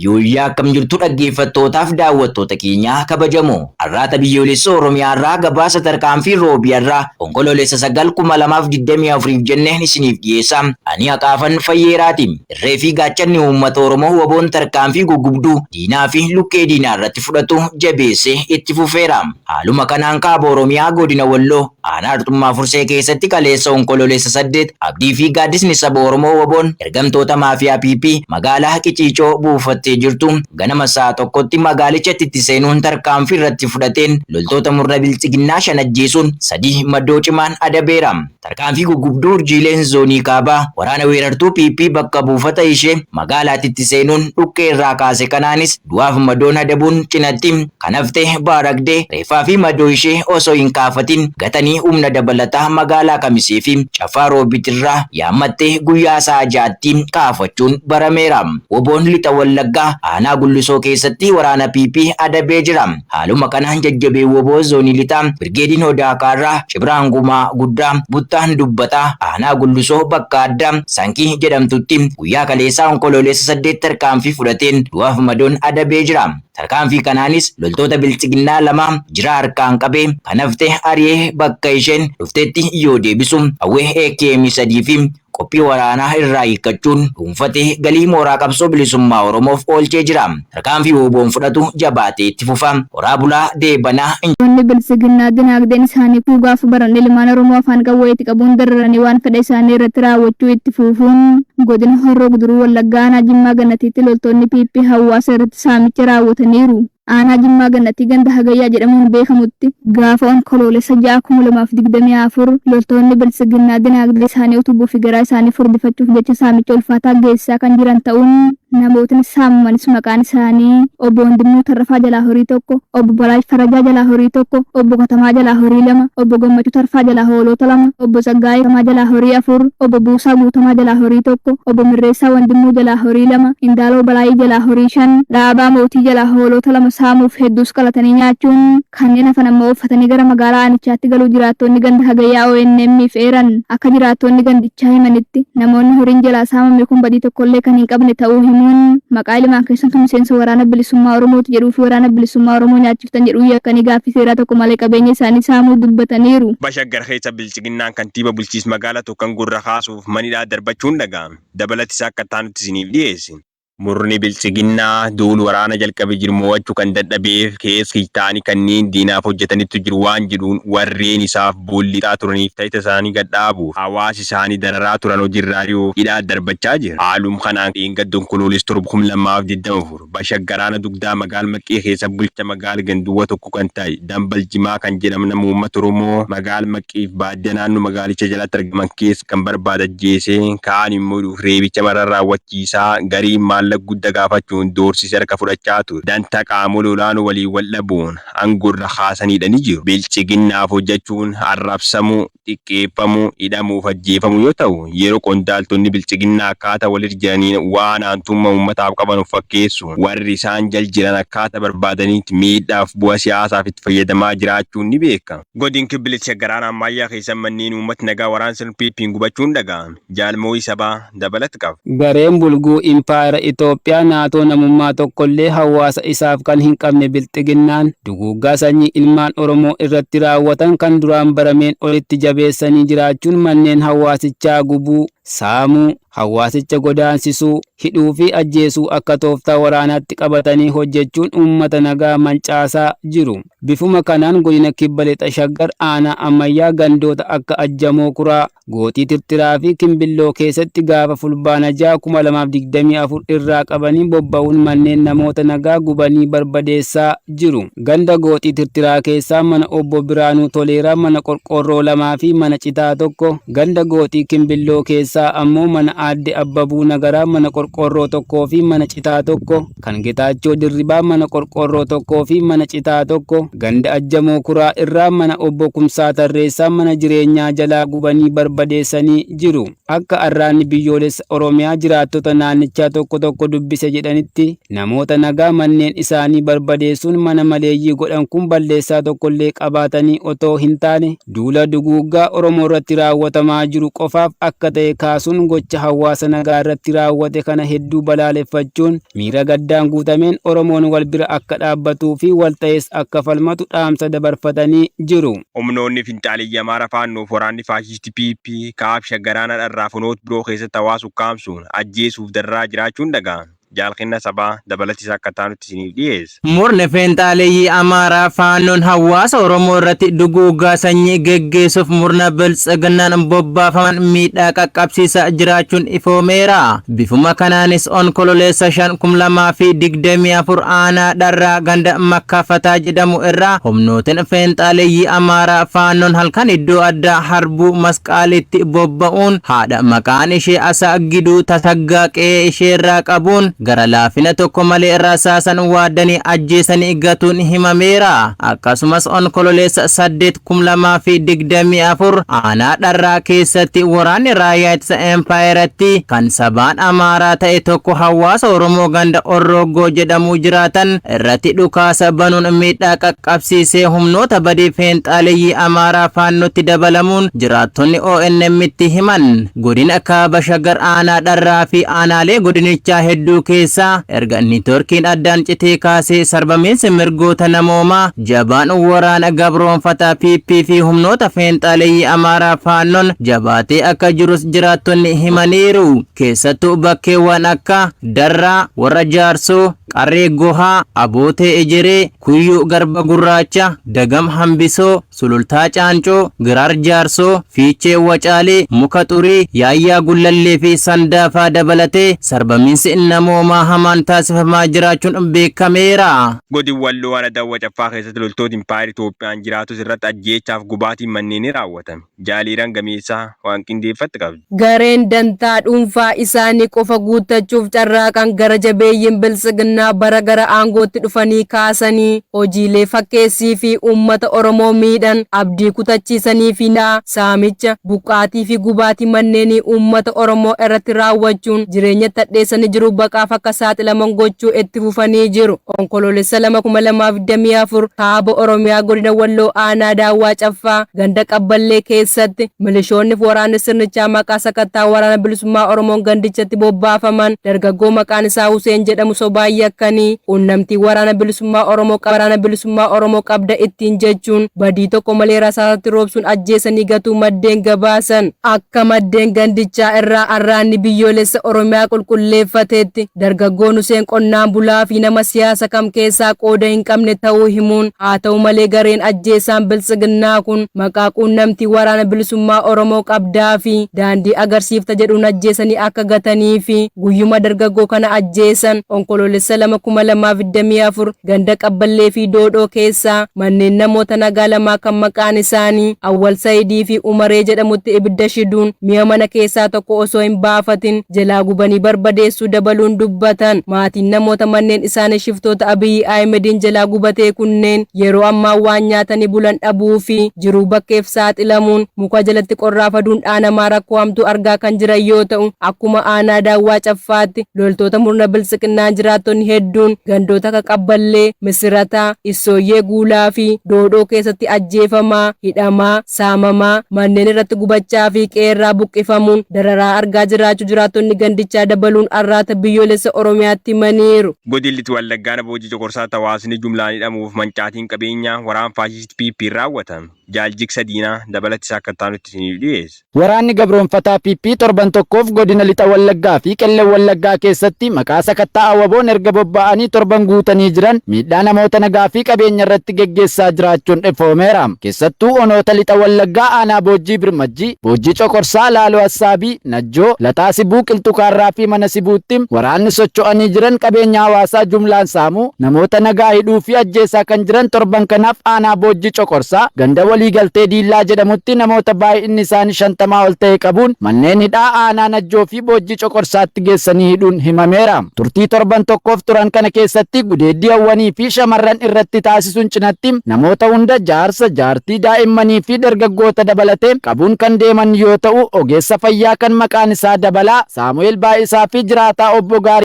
Yooyyaa akkam jirtu dhaggeeffattootaaf daawwattoota keenyaa kabajamoo. Arraata Biyyoolessa Oromiyaa irraa gabaasa tarkaanfii Roobii irraa Onkoloolessa 9 2024 jenneen isiniif dhiyeessa. Ani Haqaafan Fayyeeraati. Irree fi gaachanni uummata Oromoo WBOn tarkaanfii gugubduu diinaa fi lukkee diinaa irratti fudhatu jabeessee itti fufeera. Haaluma kanaan Kaaba Oromiyaa Godina Walloo Aanaa Arxummaa Fursee keessatti kaleessa Onkoloolessa 8 abdii fi gaaddisni saba Oromoo WBOn ergamtoota maafiyaa PP magaalaa Qiciicoo buufattee jirtu ganama sa'a 1tti magaalichatti itti seenuun tarkaanfii irratti fudhateen loltoota murna bilxiginnaa 5 ajjeesuun 3 madoo cimaan adabeera. Tarkaanfii guggubduu urjiileen zoonii kaabaa waraana weerartuu PP bakka buufata ishee magaalaatitti seenuun dhukkee irraa kaase kanaanis du'aaf madoon adabuun cinatti kan hafte baaragdee reeffaa fi madoo ishee osoo hin kaafatin gatanii humna dabalataa magaalaa Kamisee fi Caffaa Roobitirraa yaammattee guyyaa sa'a 6tti kaafachuun barameera. WBOn Lixa Wallaggaa aanaa Gullisoo keessatti waraana PP adabee jira. Haaluma kanaan jajjabee wbo Zoonii Lixaa Birgeediin Odaa Kaarraa, Cibraan Gumaa Guddaa, Buttaan Dubbataa, Aanaa Gullusoo bakka addaa Sankii jedhamtutti guyyaa kaleessaa Onkoloolessa 8 tarkaanfii fudhateen du'aaf madoon adabee jira. Tarkaanfii kanaanis loltoota Bilxiginnaa 2 jiraa harkaan qabee kan hafte ari'ee bakka isheen dhuftetti yoo deebisu qawwee AKM 3 fi qophii waraanaa irraa hiikkachuun dhuunfatee galii mooraa qabsoo bilisummaa Oromoof oolchee jira. Tarkaanfii WBOn fudhatu jabaatee itti fufa. Horaa bulaa deebanaa. Loltoonni Biltsiginnaa dinaagdeen isaanii kufuu gaafa baran ilmaan Oromoo afaan qawweetti qabuun dararanii waan fedha isaanii irratti raawwachuu itti fuufuun godina Horroo Guduruu Wallaggaa aanaa Jimmaa Gannatiitti loltoonni PP hawaasa irratti saamicha raawwataniiru. Aanaa Jimmaa Gannatii ganda Hagayyaa jedhamuun beekamutti gaafa Onkoloolessa 6, 2024 loltoonni Biltsiginnaa dinaagdee isaanii utubuu fi garaa isaanii furdifachuuf jecha saamicha ulfaataa geessisaa kan jiran ta'uun namootni saamamanis maqaan isaanii Obbo Wandimmuu Tarrafaa jalaa horii 1, Obbo Balaay Farajaa jalaa horii 1, Obbo Katamaa jalaa horii 2, Obbo Gammachuu Tarfaa jalaa hooloota 2, Obbo Tsaggaayee Katamaa jalaa horii 4, Obbo Buusaa Guutamaa jalaa horii 1, Obbo Mirreessaa Wandimmuu jalaa horii 2, Indaaloo Balaayii jalaa horii 5, Dhaabaa Mootii jalaa hoolota 2 saamuuf hedduus qalatanii nyaachuun kanneen hafan ammoo ooffatanii gara magaalaa aanichaatti galuu jiraattoonni ganda Hagayyaa ONM'f eeran. Akka jiraattoonni gandichaa himanitti, namoonni horiin jalaa saamame kun badii tokkollee kan hin qabne ta'uu himuun, maqaa ilmaan keessantu miseensa Waraana Bilisummaa Oromooti jedhuu fi Waraana Bilisummaa Oromoo nyaachiftan jedhuun yakkanii gaaffii seeraa tokko malee qabeenya isaanii saamuu dubbataniiru. Shaggar keessa Biltsiginnaan kantiiba bulchiis magaala tokkan gurra kaasuuf manidhaa darbachuun dhaga'ame. Dabalata isaa akka itti aanutti isiniif dhiyeessina. Murni Biltsiginnaa duul waraana jalqabe jiru moo'achu kan dadhabeef keessa kiytaani kanneen diinaaf hojjatanittu jiru waan jedhuun warreen isaaf bool lixaa turaniif tayita isaanii gad dhaabuuf hawaasa isaanii dararaa turan hojirraa ari'uuf hidhaa darbachaa jira. Haalum kanaan dheengadda Onkoloolessa 7, 2024 Bashaggar aana Dugdaa magaal Maqqii keessa bulcha magaal Ganduwwa tokko kan ta'e Dambal Jimaa kan jedhamu nama uummata Oromoo magaal Maqqiif baadiyyaa naannoo magaalicha jalatti argaman keessa kan barbaade ajjeesee kaan immoo hidhuuf reebicha maraa raawwachiisaa gariin maallaqa gudda gaafachuun doorsisee harka fudhachaa ture. Dantaa qaamolee olaanoo waliin wal dhabuun aangoorra kaasanii hidhanii jiru. Biltsiginnaaf hojjechuun arrabsamuu, xiqqeeffamuu, hidhamuu fi ajjeefamuu yoo ta'u, yeroo qondaaltonni Biltsiginnaa akkaata walir jiraniin waan aantumma uummataaf qaban of fakkeessuun warri isaan jal jiran akkaata barbaadanitti miidhaaf bu'a siyaasaaf itti fayyadamaa jiraachuun ni beekama. Godin Kibba Lixa Shaggar Aanaa Ammaayyaa keessa manneen uummatni nagaa waraana sirna PPn gubachuun dhaga'ame. Jaal Moo'ii Sabaa dabalata qaba. Gareen bulguu impaayera Itoophiyaa naatoo namummaa tokkollee hawaasa isaaf kan hin qabne Bilxiginnaan duguuggaa sanyii ilmaan Oromoo irratti raawwatan kan duraan barameen olitti jabeessanii jiraachuun manneen hawaasichaa gubuu, saamuu, hawaasicha godaansisuu, hidhuu fi ajjeesuu akka tooftaa waraanaatti qabatanii hojjechuun uummata nagaa mancaasaa jiru. Bifuma kanaan godina Kibba Lixa Shaggar aanaa Ammayyaa gandoota akka Ajjamoo Kuraa, Gooxii Tirtiraa fi Kimbilloo keessatti gaafa Fulbaana 6, 2024 irraa qabanii bobba'uun manneen namoota nagaa gubanii barbadeessaa jiru. Ganda Gooxii Tirtiraa keessaa mana Obbo Biraanuu Toleeraa mana qorqoorroo 2 fi mana citaa 1, ganda Gooxii Kimbilloo keessaa ammoo mana Aadde Abbabuu Nagaraa mana qorqoorroo 1 fi mana citaa 1, kan Getaachoo Dirribaa mana qorqoorroo 1 fi mana citaa 1, ganda Ajjamoo Kuraa irraa mana Obbo Kumsaa Tarreessaa mana jireenyaa jalaa gubanii barbadeessanii jiru. Akka Arraanni Biyyoolessa Oromiyaa jiraattota naannichaa tokko tokko dubbise jedhanitti, namoota nagaa manneen isaanii barbadeessuun mana maleeyyii godhan kun balleessaa tokkollee qabaatanii otoo hin taane duula duguuggaa Oromoorratti raawwatamaa jiru qofaaf akka ta'e kaasaniiru. kaasuun gocha hawaasa nagaa irratti raawwate kana hedduu balaaleffachuun miira gaddaan guutameen Oromoon wal bira akka dhaabbatuu fi wal ta'ees akka falmatu dhaamsa dabarfatanii jiru. Humnoonni finxaaleyyi Amaara Faannoof waraanni faashisti PP kaab Shaggar aanaa Dharraa fi onoota biroo keessatti hawaasa ukkaamsuun ajjeesuuf dararaa jiraachuun dhaga'ame. Jaal Kenna Sabaa dabalata isaa akka itti isiniif dhiyeessa. Murni finxaaleyyii Amaaraa Faannoon hawaasa Oromoo irratti duguuggaa sanyii geggeessuuf murna biltsiginnaan bobbaafaman miidhaa qaqqabsiisaa jiraachuun ifoomeera. Bifuma kanaanis Onkololeessa 5, 2024 aanaa Dharraa ganda Makkaafataa jedhamu irraa humnootiin finxaaleyyii Amaaraa Faannoon halkan iddoo addaa Harbuu Masqaalitti bobba'uun haadha maqaan ishee Asaa Giduu Tasaggaa qe'ee isheerraa qabuun gara laafina tokko malee rasaasan waadanii ajjeesanii gatuun himameera. Akkasumas Onkololeessa 8, 2024 aanaa Dharraa keessatti waraanni raayyaa ittisa empaayeratti kan sabaan Amaaraa ta'e tokko hawaasa Oromoo ganda Orroggoo jedhamu jiraatan irratti dhukaasa banuun miidhaa qaqqabsiisee humnoota badii feenxaaleyyii Amaaraa Faannootti dabalamuun jiraattonni ONM'tti himan. Godina Kaaba Shaggar aanaa Dharraa fi aanaalee godinichaa hedduu keessaa erga niitoorkiin addaan citee kaasee sarbamiinsi mirgoota namoomaa jabaan waraana gabroonfataa PP fi humnoota feenxaaleyyii Amaaraa Faannoon jabaatee akka jirus jiraattonni himaniiru. Keessattuu bakkeewwan akka Darraa, Warra Jaarsoo, Qarree Gohaa, Abootee Ejeree, Kuyyuu Garba Gurraacha, Dagam Hambisoo, Sulultaa Caancoo, Giraar Jaarsoo, Fiichee Wacaalee, Muka Xurii, Yaayyaa Gullallee fi Sandaafaa dabalatee sarbamiinsi namoomaa hamaan taasifamaa jiraachuun beekameera. Godin Walloo Aanaa Dawwa Caffaa keessatti loltoota Impaayera Itoophiyaan jiraatus irratti ajjeechaaf gubaatiin manneen ni raawwatame. Jaaliiraan Gameessaa waan qindeeffatti qabdi. Gareen dantaa dhuunfaa isaanii qofa guuttachuuf carraaqan gara jabeeyyiin biltsiginnaa bara gara aangootti dhufanii kaasanii hojiilee fakkeessii fi uummata Oromoo miidhan, abdii kutachiisanii fi saamicha, buqqaatii fi gubaatii manneenii uummata Oromoo irratti raawwachuun jireenya tadheessanii jiru baqaaf akka saaxilaman gochuu itti fufanii jiru. Onkoloolessa 2, 2024 kaaba Oromiyaa godina Walloo aanaa Daawwaa Caffaa ganda Qabballee keessatti milishoonni fi waraanni sirnichaa maqaa sakattaa Waraana Bilisummaa Oromoon gandichatti bobbaafaman dargaggoo maqaan isaa Huseen jedhamu sobaan yakkanii quunnamtii Waraana Bilisummaa Oromoo Waraana Bilisummaa Oromoo qabda ittiin jechuun badii tokko malee rasaasatti roobsuun ajjeesanii gatuu maddeen gabaasan. Akka maddeen gandichaa irraa Arraanni Biyyoolessa Oromiyaa qulqulleeffatetti, dargaggoon Huseen qonnaan bulaa fi nama siyaasa kam keessaa qooda hin qabne ta'uu himuun, haa ta'u malee gareen ajjeesaan biltsiginnaa kun maqaa quunnamtii Waraana Bilisummaa Oromoo qabdaa fi daandii agarsiifta jedhuun ajjeesanii akka gatanii fi guyyuma dargaggoo kana ajjeesan Onkoloolessa 2, 2024 ganda Qabballee fi Doodhoo keessaa manneen namoota nagaa lamaa kan maqaan isaanii Awwal Sayidii fi Umaree jedhamutti ibidda shiduun mi'a mana keessaa tokko osoo hin baafatin jalaa gubanii barbadeessuu dabaluun dubbatan. Maatiin namoota manneen isaanii shiftoota Abiyyi Ahimediin jalaa gubatee kunneen yeroo ammaa waan nyaatanii bulan dhabuu fi jiruu bakkeef saaxilamuun muka jalatti qorraaf aduun dhaanamaa rakkoo hamtuu argaa kan jiran yoo ta'u, akkuma aanaa Daawwaa Caffaatti loltoota murna biltsiqinnaan jiraattonni hedduun gandoota akka Qabballee, Misirataa, Issooyyee Guulaa fi Doodhoo keessatti ajjeefamaa, hidhamaa, saamamaa, manneen irratti gubachaa fi qe'eerraa buqqifamuun dararaa argaa jiraachuu jiraattonni gandichaa dabaluun Arraata Biyyoolessa Oromiyaatti himaniiru. Godin Lixa Wallaggaa Boojii Coqorsaatti hawaasni jumlaan hidhamuuf mancaatiin qabeenyaa waraan faashistii PP raawwatame. Jaal Jigsa Diinaa dabalatti isaa akka taanutti isiniif dhiyeessa. Waraanni gabroonfataa PP torban tokkoof godina Lixa Wallaggaa fi Qellem Wallaggaa keessatti maqaa sakatta'aa WBOn erga bobba'anii torban guutanii jiran miidhaa namoota nagaa fi qabeenya irratti geggeessaa jiraachuun ifoomeera. Keessattuu onoota Lixa Wallaggaa aanaa Boojjii Birmajjii, Boojjii Coqorsaa, Laaloo Assaabii, Najjoo, Lataa Sibuu, Qilxukaarraa fi Mana Sibuutti waraanni socho'anii jiran qabeenya hawaasaa jumlaan saamuu, namoota nagaa hidhuu fi ajjeesaa kan jiran torban kanaaf aanaa Boojjii Coqorsaa ganda Waliigaltee Diillaa jedhamutti namoota baay'inni isaanii 50 ol ta'e qabuun manneen hidhaa aanaa Najjoo fi Boojjii Coqorsaatti geessanii hidhuun himameera. Turtii torban tokkoof turan kana keessatti gudeeddii hawwanii fi shamarran irratti taasisuun cinatti namoota hunda, jaarsa, jaartii, daa'immanii fi dargaggoota dabalatee qabuun kan deeman yoo ta'u, ogeessa fayyaa kan maqaan isaa Dabalaa Saamu'eel Baay'isaa fi jiraataa obbo Gaarii